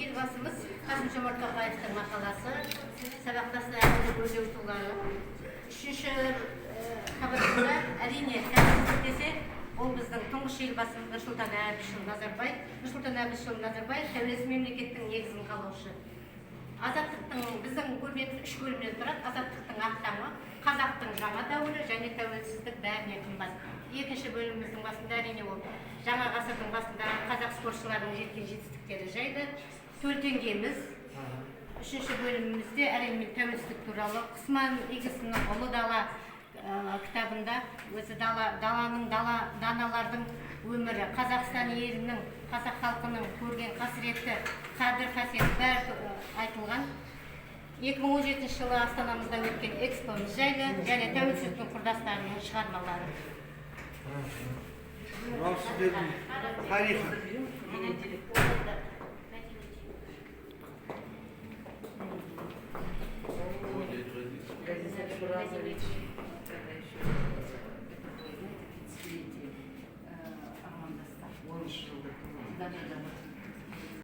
Елбасымыз Қасым Жомарт Тоқаевтың мақаласы, сабақтасы, әділдік өрлеу туралы. Үшінші қабатында, әрине, тәуелсіздік десе, ол біздің тұңғыш Елбасымыз Нұрсұлтан Әбішұлы Назарбаев. Нұрсұлтан Әбішұлы Назарбаев — тәуелсіз мемлекеттің негізін қалаушы. Азаттықтың, біздің көрмеміз үш бөлімнен тұрады: азаттықтың ақ таңы, қазақтың жаңа дәуірі және тәуелсіздік бәріне қымбат. Екінші бөліміміздің басында, әрине, ол жаңа ғасырдың басында қазақ спортшыларының жеткен жетістіктері жайлы, төл теңгеміз. Үшінші бөлімімізде, әрине, тәуелсіздік туралы, Құсман Игісінің «Ұлы дала» кітабында өзі дала, даланың, дала даналардың өмірі, Қазақстан елінің, қазақ халқының көрген қасіреті, қадір қасиеті бәрі айтылған. 2017 жылы астанамызда өткен экспомыз жайлы және тәуелсіздіктің құрдастарының шығармалары. Мынау сіздердің тарихы. Газиз Шуразович, когда еще это было, знаете, 30-летие Армандастар, 10 жылдық. Да, вот.